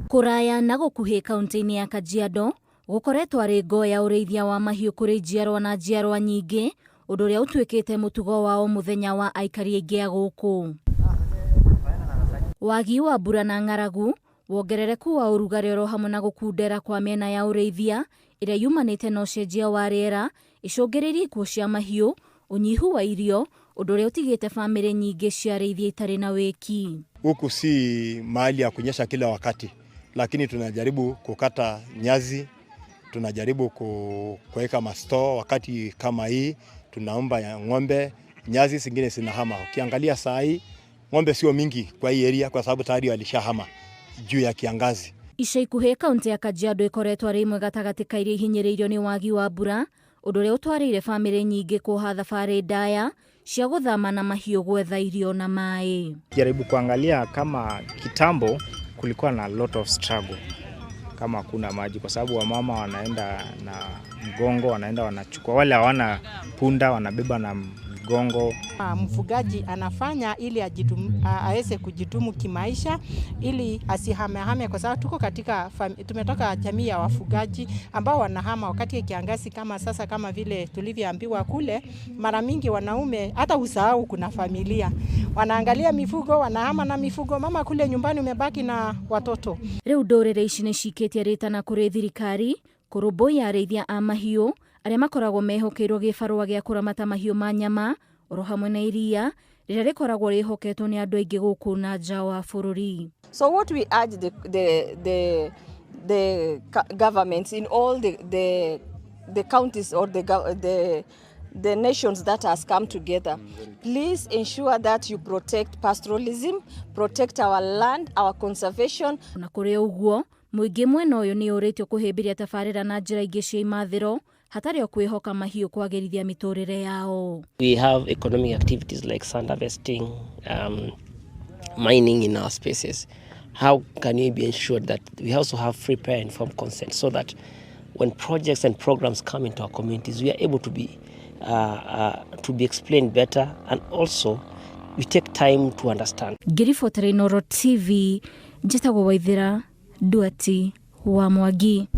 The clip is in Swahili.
Kũraya na gũkuhĩ kaunti-inĩ ya Kajiado gũkoretwo arĩ ngo ya ũrĩithia wa mahiũ kũrĩ njiarwa na njiarwa nyingĩ, ũndũ ũrĩa ũtuĩkĩte mũtugo wa o mũthenya wa aikari aingĩ a gũkũ. Wagi wa mbura na ng'aragu, wongerereku wa ũrugarĩ oro hamwe na gũkundera kwa mĩena ya ũrĩithia ĩrĩa yumanĩte na ũcenjia wa rĩera icũngĩrĩirie ikuũ cia mahiũ, ũnyihu wa irio, ũndũ ũrĩa ũtigĩte bamĩrĩ nyingĩ cia arĩithia itarĩ na wĩki. Huku si mahali ya kunyesha kila wakati, lakini tunajaribu kukata nyasi, tunajaribu kuweka mastore. Wakati kama hii tunaomba ya ng'ombe, nyasi zingine zinahama. Ukiangalia saa hii ng'ombe sio mingi kwa hii area kwa sababu tayari walishahama juu ya kiangazi. Ica ikuhĩ kaunti ya Kajiado ĩkoretwo arĩ ĩmwe gatagatĩ ka iria ihinyĩrĩirio nĩ wagi wa mbura, ũndũ ũrĩa ũtwarĩire bamĩrĩ nyingĩ kuoha thabarĩ ndaya cia gũthama na mahiũ gwetha irio na maĩ. Jaribu kuangalia kama kitambo kulikuwa na lot of struggle kama hakuna maji, kwa sababu wamama wanaenda na mgongo, wanaenda wanachukua, wale hawana punda wanabeba na mgongo. Mfugaji anafanya ili aweze kujitumu kimaisha ili asihamehame, kwa sababu tuko katika tumetoka jamii ya wafugaji ambao wanahama wakati ya kiangazi kama sasa, kama vile tulivyoambiwa kule. Mara mingi wanaume hata usahau kuna familia, wanaangalia mifugo, wanahama na mifugo. Mama kule nyumbani umebaki na watoto. Rĩu ndũrĩrĩ ici nĩ cikĩtie rĩtana kũrĩ thirikari kũrũmbũiya arĩithia a mahiũ arĩa makoragwo mehokeirwo gĩbarũa gĩa kũramata mahiũ ma nyama oro hamwe na iria rĩrĩa rĩkoragwo rĩhoketwo nĩ andũ aingĩ gũkũ na nja wa bũrũri. So what we urge the governments in all the counties or the nations that has come together, please ensure that you protect pastoralism, protect our land, our conservation. Ona kũrĩ ũguo, mũingĩ mwena ũyũ nĩ ũrĩtio kũhĩmbĩria tabarĩra na njĩra ingĩ cia imathĩro hatarĩ o kwĩhoka mahiũ kwagĩrithia mĩtũrĩre yao. We have economic activities like sand harvesting, mining in our spaces. How can we be ensured that we also have free, prior, informed consent so that when projects and programs come into our communities, we are able to be explained better, and also we take time to understand. Ngĩribotera Inooro TV, njĩtagwo Waithĩra Nduati wa Mwangi.